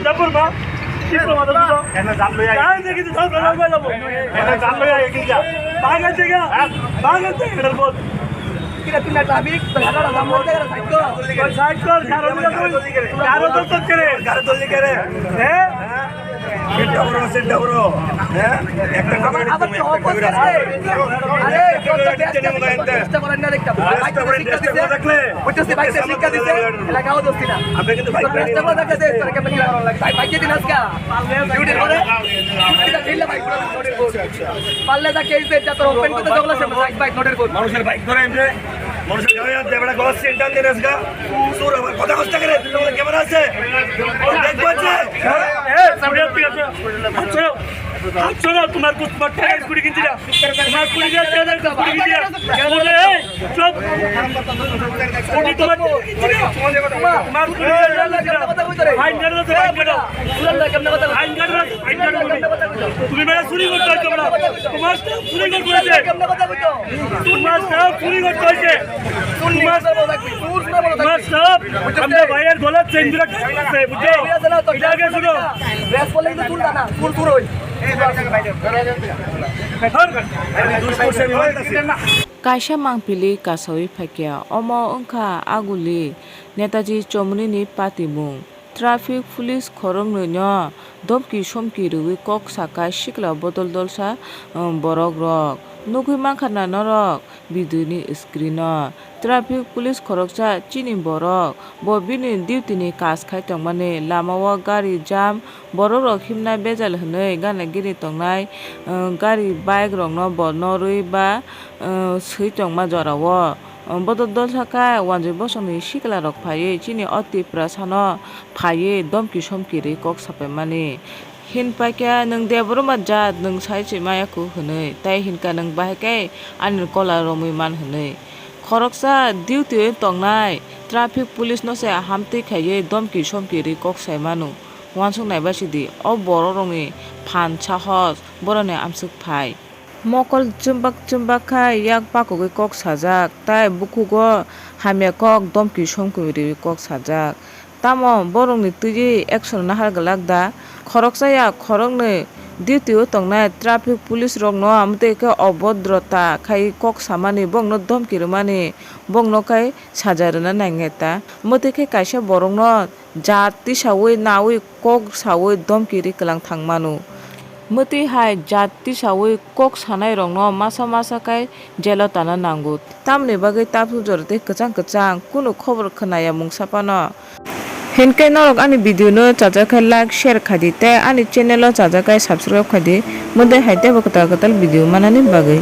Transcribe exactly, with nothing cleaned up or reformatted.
Dapur ma, kis ko mata dito? Ena jam lo ya. Kahan se kisi jam lo ya, lo. Ena jam lo ya, ye kya? Bhag gaya kya? Bhag gaya, ghar bol. Kila tumne traffic, to jagah jam lo, jagah side kor. Side kor, ghar dol kare. Ghar dol kare. Hai? Sit down bro, sit down bro. Hai? Ekta abar, abar to opposite. Are, চেষ্টা করেন না দেখতে। Bike থেকে শিক্ষা দিছে। বুঝতেছি, bike থেকে শিক্ষা দিছে। এলাকাও দোষ না। আমরা কিন্তু bike থেকে শিক্ষা দিছে। তোরা কেমন কি করা লাগে? Bike, bike দিয়ে দিন আজকে। Duty করে। এটা ঢিলা bike করে, note এর board। পারলে যা case দে, যা তোর open করতে জগলা সে bike, bike, note এর board। মানুষের bike ধরে এমনি, মানুষের গায়ে হাত দেবে না, গলা চেন টান দেন আজকে। তোর আবার কথা কষ্ট করে, তুই তোমার ক্যামেরা আছে? দেখবো আছে? হ্যাঁ? এই, স্টুডিও ঠিক আছে। আচ্ছা। আচ্ছা, তোমার কুছ মত করে স্কুটি কিনছি না। তোমার কুড়ি হাজার, তেরো হাজার স্কুটি কিনছি না। বলে, এই, চুপ। স্কুটি তোমার কিনছি না। তোমার কুড়ি হাজার কিনছি না। ফাইন কাটো, ফাইন কাটো। ফাইন কাটো, ফাইন কাটো তুমি। তুমি বেটা চুরি করতে হচ্ছে বেটা। তোমার স্টাফ চুরি করতে হচ্ছে। তোমার স্টাফ চুরি করতে হচ্ছে। তোমার, তোমার স্টাফ, আমরা ভাইয়ের গলার চেন ধরে টানছে, বুঝছো? এটা আগে শুনো। Kaisa mangpili kasaui phaikha, omo wngkha Aguli Netaji Chomoni ni patimung. Traffic police khoroknwi no domki somki rwui kok sakha sikla bodol dolsa, um, borok rok. Nugui mankha na norok video ni screen o. Traffic police khoroksa chini borok, bo bini duty ni kaj khai tongmani, lama o gari jam, borok rok himna bejal hinui gana gini tongnai, uh, gari bike rok no bo norwi ba, uh, swi tongma jora o. Uh, bodo dolsa khe wanjwi bosong ni sikla rok phaiwi chini o Tiprasa no phaiwi domki somki rwi kok sapai mani. Hinpai khe, "Nwng Debbarma jat, nwng sai se maya khu," hwnwi, tei hinkha, "Nwng bahai khe ani kola romwi man," hwnwi. Khoroksa duty-o tongnai traffic police no se hamtwi khaiwi domki somki rwi kok sai mano. Uansuk nai bai sidi, o borok rokni phan sahos borokni amswk phai. Mokol chumbak chumbak khai yak pakugwi kok sajak, tei bukhugo hamya kok domki somki rwi kok sajak. Tamo borokni twiwi action nahar glak da? Khoroksa ya khoroknwi duty-o tongnai traffic police rokno amtwi khe obodrota khai kok samani, bokno domki rwmani, bokno khai saja rwna nangya ta? Mwtwi khe kaisa borokno jat tisaui naui kok saui domki ri kwlang thang mano. Mwtwi hai jat tisaui kok sanai rokno masa masa khai jelo tana nango. Tamoni bagwi taphuk jora tei kwchang kwchang kunu khobor khwnaya mungsa phano. Hinkhe norok ani video no chajak khe like, share khai di tei ani channel o chajak khe subscribe khai di. Mwdai hai teibo kwtal kwtal video manani bagwi.